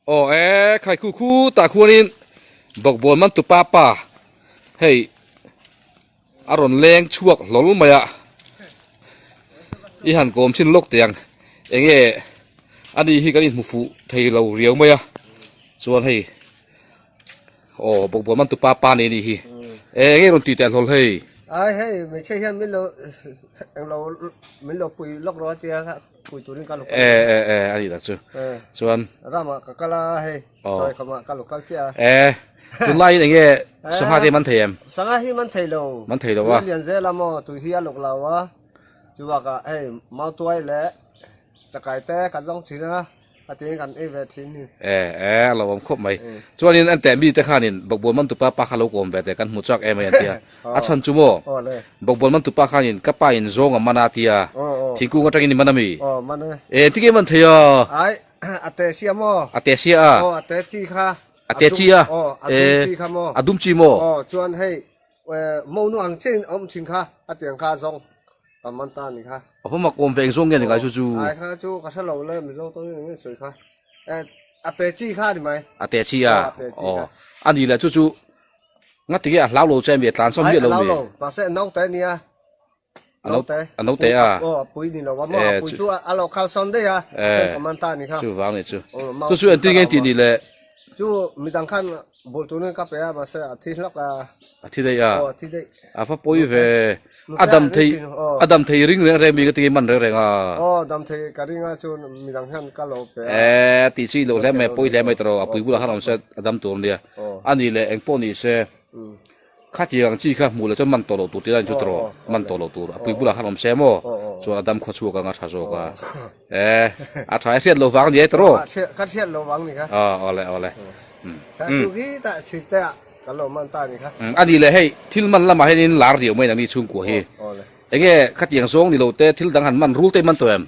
Aw e khai khu khu tah khuanin bawkbawn man tupa pa hei a rawn leng chhuak hlawl mai a i han kawm chin lawk teh ang enge ani hi kan inhmu fuh thei lo riau mai a chuan hei Aw bawkbawn man tupa pa nei anih hi. E enge rawn ti teh hlawl hei. Ai hei hmeichhe hian min lo englo min lo pui lawk rawh a tia kha pui turin ka lo kal. E e e a nih tak chu. Chuan. Ramah ka kal a hei chawi khamah ka lo kal chiah a. E tunlaiin enge sangha te man thei em? Sangha hi man thei lo. Man thei lo a. Tui a lian zel a maw tui hi a lawk lo a chubakah hei mautuai leh chakai te ka zawng thin a. A tiin kan ei ve thin hi. E e a lo awm khawp mai. Chuanin an teh mite khanin bawkbawn man tupa pa kha lo kawm ve teh kan hmu chak em mai an tia. A chhan chu maw bawkbawn man tupa khanin ka pa in zawng a man a tia. Thingkung atangin i man a mi? E engtin nge man thei a? Ai a te sia maw? A te sia a. Aw a te chi kha. A te chi a. A dum chi kha maw? A dum chi maw? Aw chuan hei monu ang chiahin a awm thin kha a tiang kha zawng. Ka man ta ni kha. A hma kawm ve eng zawng nge ni ngai chu chu. Ai kha chu ka hre lo le Mizo tawng in eng sawi kha. E a te chi kha ni mai. A te chi a. Aw a ni le chu chu ngati nge a hlau lo che mi a tlan sawm miah lo mi. Ai a hlau lo mahse a naute a nia. Naute. A naute a. Aw a pui ni lo a maw a pui chu a lo khal sawn daih a. Ka man ta ni kha. Chu vang ni chu. Chu chu engtin nge tih ni le. Chu midang khan bul turin ka pe a mahse a thi hlawk a. A thi daih a. Aw a thi daih. A va pawi ve. A dam thei a dam thei ring reng reng mi ka ti man reng reng a. Aw dam thei ka ring a chu midang hian ka lo pe a. E tih chi loh hle mai pawi hle mai tawh a pui bulah khan awm se a dam tur ania. A nih leh eng pawh ni se khatiang ang chi kha hmuh leh chuan man tawh loh tur tih lai chu tawh man tawh loh tur a pui bulah khan awm se maw chuan a dam khaw chhuak anga tha zawk a. E a tha e hriat loh vang ni e tawh. Ka hriat loh vang ni kha. Aw awle awle. Ka chu hi tah chhir te ah. Kan lo man ta ni kha. A nih leh hei thil man lamah hianin lar riau mai nangni chhungkua hi. Enge khatiang zawng ni lo te thil dang han man rul te i man tawh em?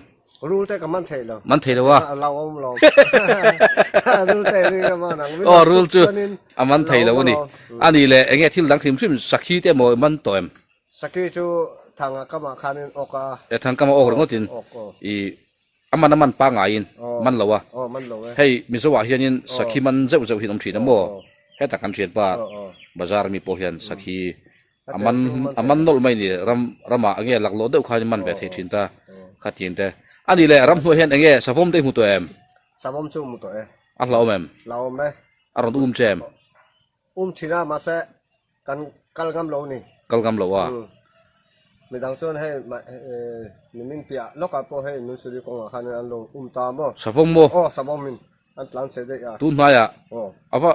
Rul te ka man thei lo. Man thei lo a. A lo awm lo. Rul te ring a man ang. Aw rul chu a man thei lo a ni. A nih leh enge thil dang hrim hrim sakhi te emaw i man tawh em? Sakhi chu thanga kamah khanin awk a. E thang kama awk ringawtin i A man a man pangaiin man lo a, hei Mizo ah hianin sakhi man zeuh zeuh hi an awm thin a maw? Hetah kan thianpa bazar mi pawh hian sakhi a man a man nawlh mai a ni, ram ramah enge laklawh deuh khan man ve thei thin ta khatiang te. A nih leh ramhnuai hian enge savawm te i hmu tawh em? Savawm chu hmu tawh e. A hlauhawm em? Hlauhawm e. A rawn um che em? Um thin a mahse Kan kal ngam lo ni. Kal ngam lo a. Midang chuan hei nimin piah lawkah pawh hei Nunsuri kawngah khan an lo um ta maw? Savawm maw? Aw savawm in an tlan chhe daih a. Tun hnaiah a va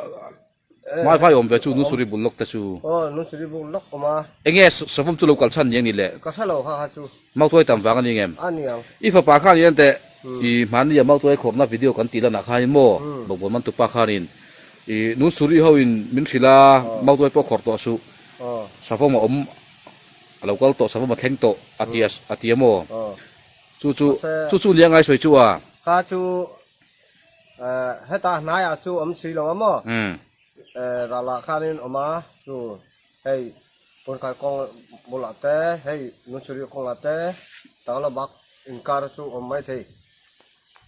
hmai vai awm ve chu Nunsuri bul lawk te chu. Aw Nunsuri bul lawk awm a. Enge savawm chu lo kal chhan ni ang ni le? Ka hre lo kha kha chu. Mautuai tam vang a ni ngem? A ni ang. I fapa khan hian teh i hmanni a mautuai khawrhna video kan tih lanah khanin maw bawkbawn man tupa khanin I nun suri ho in min hrilh a, mautuai pawh khawrh tawh suh, savawm a awm a lo kal tawh, savawm a thleng tawh a ti a ti a maw? Chu chu chu chu nia ngai sawi chu a. Kha chu heta hnaiah chu awm si lo a maw? Rala khanin awm a, chu hei Punkhai kawng bulah te, hei Nunsuri kawngah te Tanglabak inkar chu awm mai thei.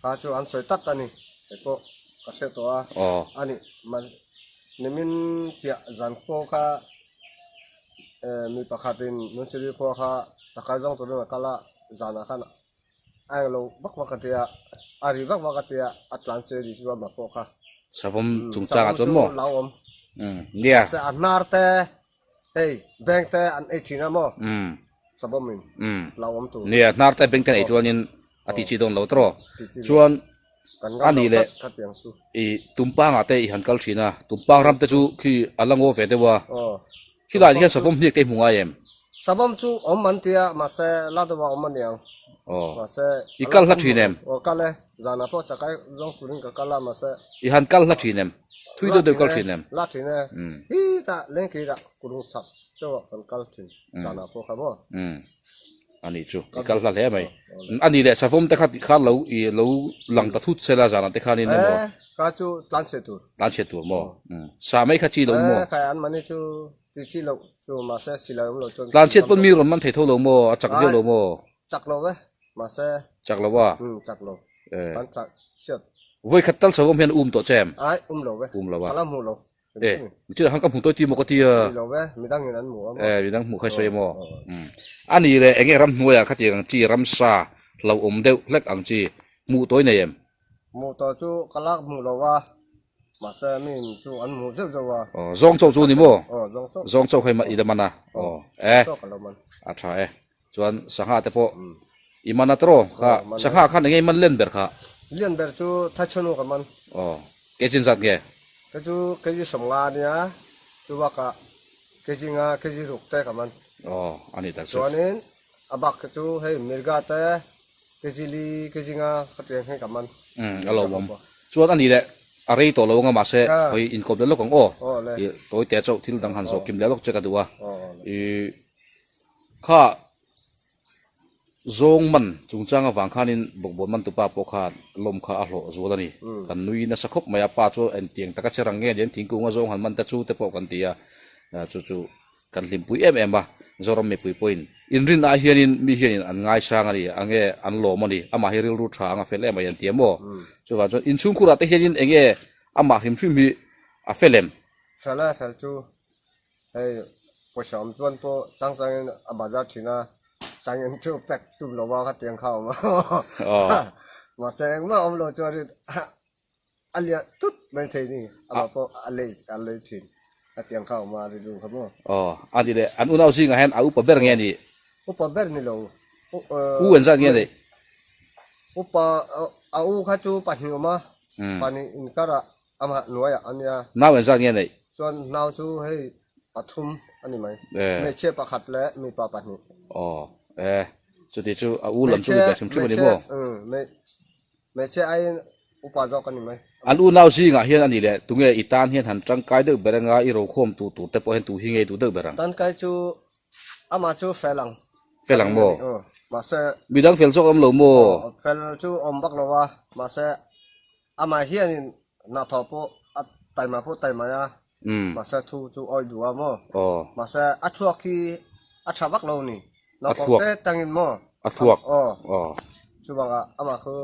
Kha chu an sawi tak a ni, hei pawh ka hre tawh a, a nih nimin piah zan pawh kha mi pakhatin Nunsiri khua kha chakai zawng turin a kal a, zanah khan a englo vak vak a tia, a ri vak vak a tia, a tlan se ri chu a mah pawh kha. Savawm chungchangah chuan maw? Savawm chu hlauhawm. Nia. Mahse a hnar te Hei bank te an ei thin a maw? Savawm in lo awm tur. Nia, hnar te bank te an ei chuanin a tih chi dawn lo tawh. Chuan a nih leh i tumpangah te i han kal thin a, tumpang ram te chu khi a la ngaw ve deuh a. Khilai hian savawm hniak te i hmu ngai em? Savawm chu awm an tia mahse la deuh a awm a niang. Mahse i kal hla thin em? Aw kal e, zanah pawh chakai zawng turin ka kal a mahse. I han kal hla thin em? Thui deuh deuh kal thin em? La thin e. Hi tah lengkirah kulung chak deuh ah kan kal thin zanah pawh kha maw? A nih chu, i kal hla hle mai. A nih leh savawm te kha khan lo i lo lang ta thut sela zanah te khanin emaw? E, kha chu tlan chhe tur. Tlan chhe tur maw? Sa mai kha chi lo maw? E, khai an mahni chu ti chi loh chu mahse silai awm lo chuan. Tlan chhiat pawn mi rawn man thei tho lo maw? A chak viau lo maw? Chak lo e, mahse. Chak lo a? Chak lo. Kan chak chhiat. Vawi khat tal chho awm hian um tawh che em? Ai, um lo ve. Um lo a. Ka la hmu lo. E, nichina khan ka hmu tawi ti maw ka ti a. Ni lo ve, midang in an hmu a maw? E, midang hmuh kha i sawi a maw? Um. A ni le, enge ramhnuaiah khatiang ang chi ramsa hlauhawm deuh hlek ang chi hmuh tawi nei em? Hmuh tawh chu ka lak hmuh lo a, mahse mi in chu an hmuh zeuh zeuh a. Aw, zawng chauh chu ni maw? Aw, zawng chauh. Zawng chauh kha i la man a. Aw, e. Zawng chauh ka lo man. A tha e. Chuan sangha te pawh i man a tawh kha. Sangha khan enge i man len ber kha? Lian ber chu Thaichhunu ka man. Aw, kg zat nge? Kei chu kg 50 ania, chu bakah kg nga, kg ruk te ka man. Aw, a ni tak chu. Chuanin a bak te chu hei mirga te kg li, kg nga ka tiang hei ka man. Umm, a lo awm. Chuan a ni leh a rei tawh lo anga mahse khawi inkawm leh lawk ang aw. I tawi te chauh thil dang han zawh kim leh lawk che ka duh a. I. Kha zawng man chungchang avang khanin bawkbawn man tupa pawh khan lawm kha a hlawh zual a ni. Kan nui nasa khawp mai a, pa chu engtiang taka che rang nge ni an thingkung a zawng han man ta chu te pawh kan ti a, chu chu kan hlimpui em em a, Zoram mipui pawhin inrin ah hianin mi hianin an ngaisang a ni, enge an lawm a ni, amah hi rilru tha anga fel em a an ti a maw? Chuvang chuan inchhungkhurah te hianin enge amah hrim hrim hi a fel em? Fel a fel chu Hei pawisa awm chuan pawh chang changin a bazar thin a, changin chu pack tum lo a khatiang kha a awm a. Mahse engmah awm lo chuanin a liah tut mai thei ni, amah pawh a lei a lei thin khatiang kha a awm a rilru kha maw. Aw a ni le, an unau zingah hian a upa ber nge ni? Upa ber ni lo. U an zat nge ni? Upa a u kha chu pahnih awm a, pahnih inkarah Amah hnuaiah a nia. Nau engzat nge neih? Chuan nau chu hei pathum a ni mai. Hmeichhia pakhat leh mipa pahnih. Aw e, chuti chu a u lam chu ni ve hrim hrim a ni maw? Hmeichhia aiin upa zawk a ni mai. An u nau zingah hian a ni leh tunge i tan hian han tangkai deuh ber anga i rokhawm tu tur te pawh hian tu hi nge i duh deuh ber ang? Tangkai chu amah chu fel ang. Fel ang maw? Mahse. Midang fel zawk awm lo maw? Fel chu awm vak lo a, mahse Amah hianin hnathawh pawh a taima pawh taima a, mahse thu chu awi duh a maw? Mahse a thluak hi a tha vak lo a ni. Naupang te tangin maw? A thluak. Aw. Chuvangah amah khu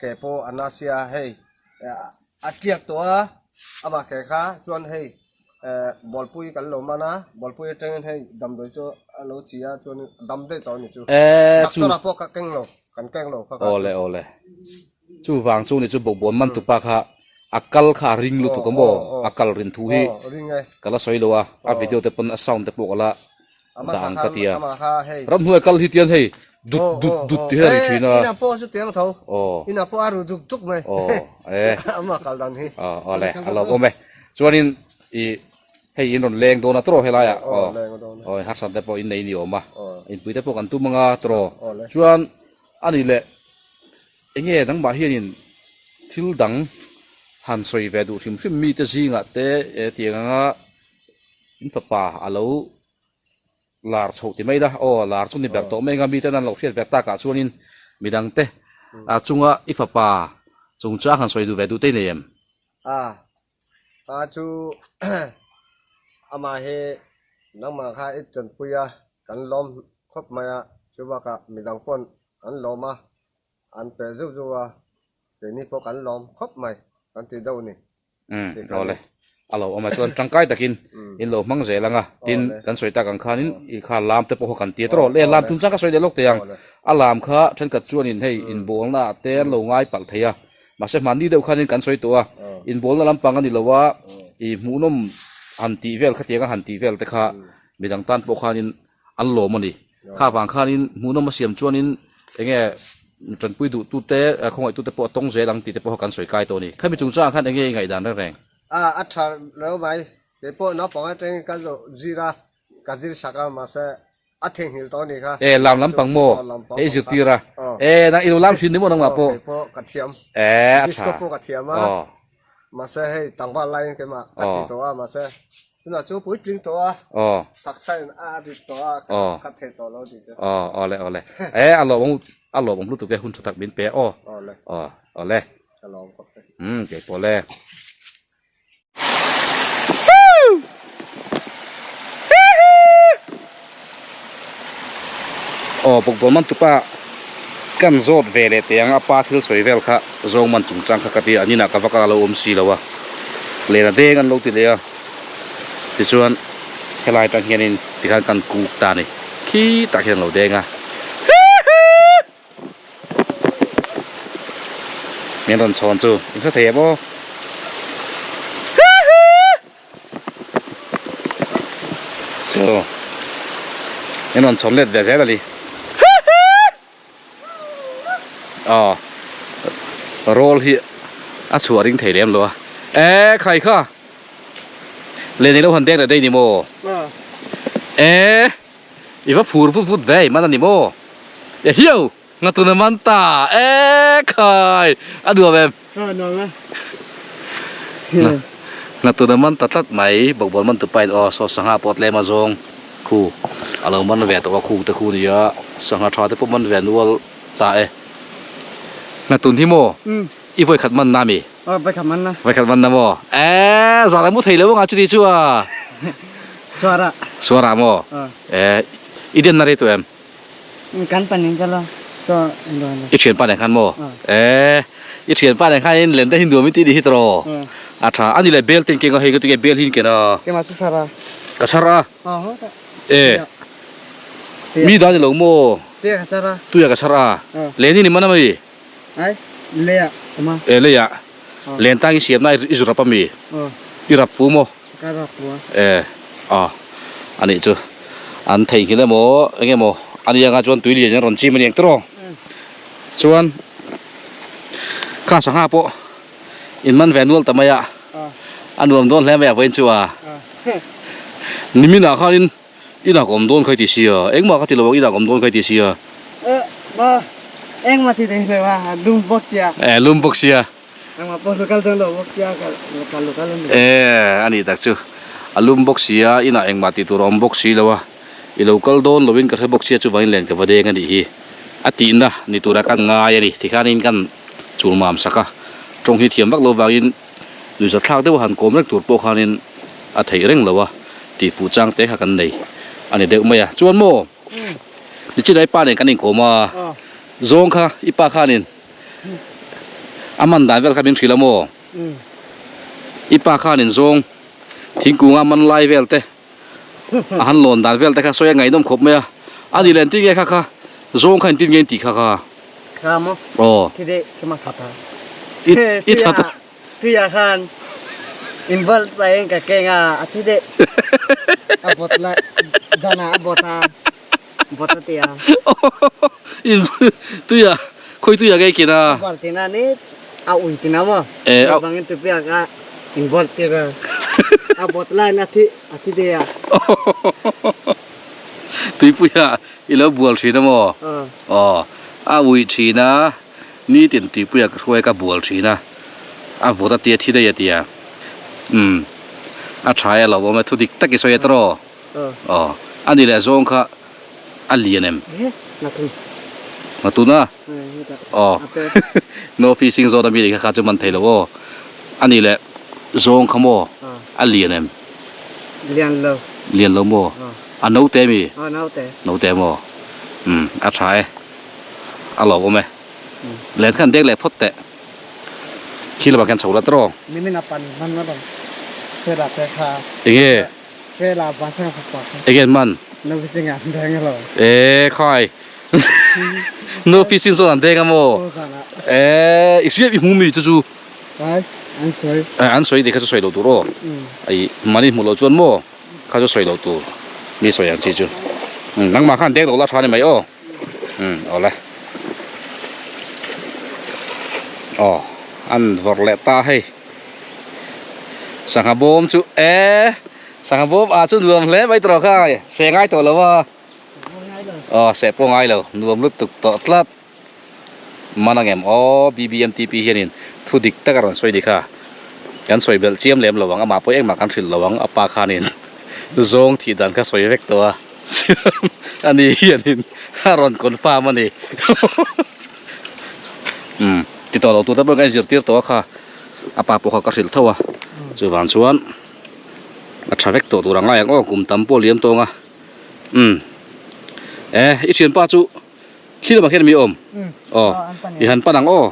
ke pawh a na sia hei a tliak tawh a, amah ke kha chuan hei bawlpui kan lo man a, bawlpui atangin hei damdawi chu a lo chi a chuan a dam daih tawh a ni chu. Doctor ah pawh ka keng lo, kan keng lo kha kha chu. Awle awle. Chuvang chu ni chu bawkbawn man tupa kha a kal kha a ring lutuk a maw? A kal rin thu hi ka la sawi lo a, a video te pawn a sound te pawh ka la dah ang ka ti a. Ramhnuai kal hi tian hei dut dut dut ti hian a ri thin a. Aw aw e awle a lawmawm e. Chuanin i hei in rawn leng dawn a tawrh helai ah aw aw harsat te pawh in nei ni awm a, inpui te pawh kan tum anga tawrh chuan a ni leh. Enge nangmah hianin thil dang han sawi ve duh hrim hrim mite zingah te tiang anga in fapa a lo lar chhoh ti mai la, aw lar chu ni ber tawh mai anga miten an lo hriat ve takah chuanin midang te a chunga i fapa chungchang han sawi duh ve duh te i nei em? A, a chu amah hi nangmah kha i tanpui a, kan lawm khawp mai a, chubakah midang pawn An lawm a, an pe zeuh zeuh a, keini pawh kan lawm khawp mai kan ti deuh ni. Umm awle, a lo awm a chuan tangkai takin in lo hmang zel ang a, tin kan sawi tak ang khanin i kha lam te pawh kha kan ti a tawrh le, lam chungchang ka sawi leh lawk thei ang, a lam kha thenkhat chuanin hei inbawlna ah te an lo ngai palh thei a, mahse hmanni deuh khanin kan sawi tawh a, inbawlna lampang a ni lo a, i hmuhnawm han tih vel khatianga han tih vel te kha midang tan pawh khanin An lawm a ni. Kha vang khanin hmuhnawm a siam chuanin enge tanpui duhtute khawngaihtute pawh a tawng zel ang tih te pawh kan sawi kai tawh a ni. Khami chungchangah khan enge i ngaihdan reng reng? A, a tha reu mai. Kei pawh naupang atangin ka zawh zir a, ka zir sak a, mahse a theihnghilh tawh a ni kha. E, lam lampang maw? Hei zirtir a. E, nang i lo lam thin ni maw nangmah pawh? Kei pawh ka thiam. E, a tha. Disco pawh ka thiam a. Mahse hei tangval laiin keimah ka ti tawh a, mahse tunah chu puitling tawh a, taksa in a rit tawh a, ka thei tawh lo tih chu. Aw awle awle e a lawmawm a lawmawm lutuk e hun tha tak min pe aw. Awle. Aw awle. Ka lawm khawp e. Umm kei pawh le. Aw bawkbawn man tupa. Kan zawt ve leh teh ang a pa thil sawi vel kha zawng man chungchang kha ka ti a, an inah ka va kal a lo awm si lo a, len a deng an lo ti leh a, tichuan helai atang hianin tikhan kan kuk ta a ni, khitah khian an lo deng a, Min rawn chhawn chu in hre thei em aw. Chu min rawn chhawn let ve zel a ni. Aw roll hi a chhuah ring thei lem lo a. E khai kha len i lo han dek leh daih ni maw? E i va phur vut vut ve i man a ni maw? E hiau! Ngatun a man ta e khai a nuam em? A nuam e. Ngatun a man ta tlat mai bawkbawn man tupa in aw saw sangha pawh tlem a zawng khu a lo man ve tawh a khung te khu nia sangha tha te pawh man ve nual ta e. Ngatun hi maw i vawikhat man na mi? Aw vawikhat man na. Vawikhat man na maw? E zan a mu thei lo anga chuti chu a. Suara. Suara maw? E i den na rei tawh em? Kan pa nen kalo so I thian pa nen khan maw? E i thian pa nen khan in len te hi nuam i tih ni hi tawh a tha ani le bel te in keng a hei ka tinge bel hi in ken a Keimah chu sar a ka char a e mi dan ni lo maw Tuia ka char a Tuia ka char a len i ni man a mi Ai leia awm a E leia len tang i siam na i zu rap a mi i rap fu maw Ka rap fu a E a anih chu an theihnghilh emaw eng emaw a nia anga chuan tui lian in a rawn chim a ni ang tawh chuan kha sangha pawh in man ve nual ta mai a a nuam dawn hle mai a vawiin chu a niminah khanin Inah ka awm dawn kha i ti sia, engmah ka ti lo ang inah ka awm dawn kha i ti sia. Eh, ma, engmah ti thei lo a, lum bawk sia. Eh, lum bawk sia. Engmah pawh lo kal dawn lo bawk sia, ka kal lo kal a ni. Eh, a nih tak chu. A lum bawk sia, inah engmah tih tur a awm bawk si lo a. I lo kal dawn lovin ka hre bawk sia chuvangin len ka va deng a nih hi. A tihna ni tura kan ngai a ni. Tikhanin kan chulmam sak a, tawng hi thiam vak lo vangin Nuihza thlak deuh a han kawm reng tur pawh khanin a theih reng lo a, tih fuh chang te kha kan nei a ni deuh mai a. Chuan maw nichina i pa nen kan inkawm a, zawng kha i pa khanin a man dan vel kha min hrilh a maw? I pa khanin zawng thingkung a man lai vel te a han lawn dan vel te kha sawi a ngaihnawm khawp mai a, a ni leh engtin nge kha kha zawng kha engtin nge in tih kha kha? Kha maw? Aw. Khi deh khi ma that a. I i that a. Tuia khan in bal pahin ka keng a, a thi deh. A bawt lai zanah a bawt a, bawt a ti a. In tuia khawi tuia nge i ken a? A bal tina ni a ui tina maw? Eh a. Bangin tupi a ka in bawlh tir a. A bawt laiin a thi a thi deh a. Tuipuia i lo bual thin a maw? Aw a ui thin a, nitin tuipuia ka hruai ka bual thin a, a vawt a tia thi daih a tia. Umm a tha e a lo awm e thu dik tak i sawi a tawh. Aw a ni leh zawng kha a lian em? Ngatun a? Aw no fishing zone ami nih kha kha chu man thei lo aw. A nih leh zawng kha maw a lian em? Lian lo. Lian lo maw? A naute ami? Aw naute. Naute maw? Umm a tha e. A lo awm e. Len khan dek leh phawt teh. Khi lamah khian chho la tawh. Nimin a pan hman a rawn hre te kha. Enge? Vela Vansanga fapa kha. Egen man. No fishing an deng alo. E khai. No fishing zawn an deng a maw? E i hriat i hmu mi chu chu. Ai an sawi. E an sawi tih kha chu sawi lo tur aw. Ai mani hmu lo chuan maw kha chu sawi lo tur mi sawi ang chi chu. Nangmah khan deng lo la tha ni mai aw. Um awle. Aw an vawrh leh ta hei. Sangha bawm chu e sangha bawm ah chu nuam hle mai tawh kha seh ngai tawh lo a aw seh pawh ngai lo nuam lutuk tawh tlat man angem aw B_B_M_T_P hianin thu dik tak a rawn sawi ni kha kan sawi belh chiam lem lo ang amah pawh engmah kan hrilh lo ang a pa khanin zawng thih dan kha sawi vek tawh a ani hianin a rawn confirm a ni umm ti tawh lo tur te pawh ka inzirtir tawh a kha. A pa pawh kha ka hrilh tho a, chuvang chuan a tha vek tawh tur a ngai ang aw kum tam pawh liam tawng a, umm e i thianpa chu khi lamah khian mi awm? Aw, i han pan ang aw.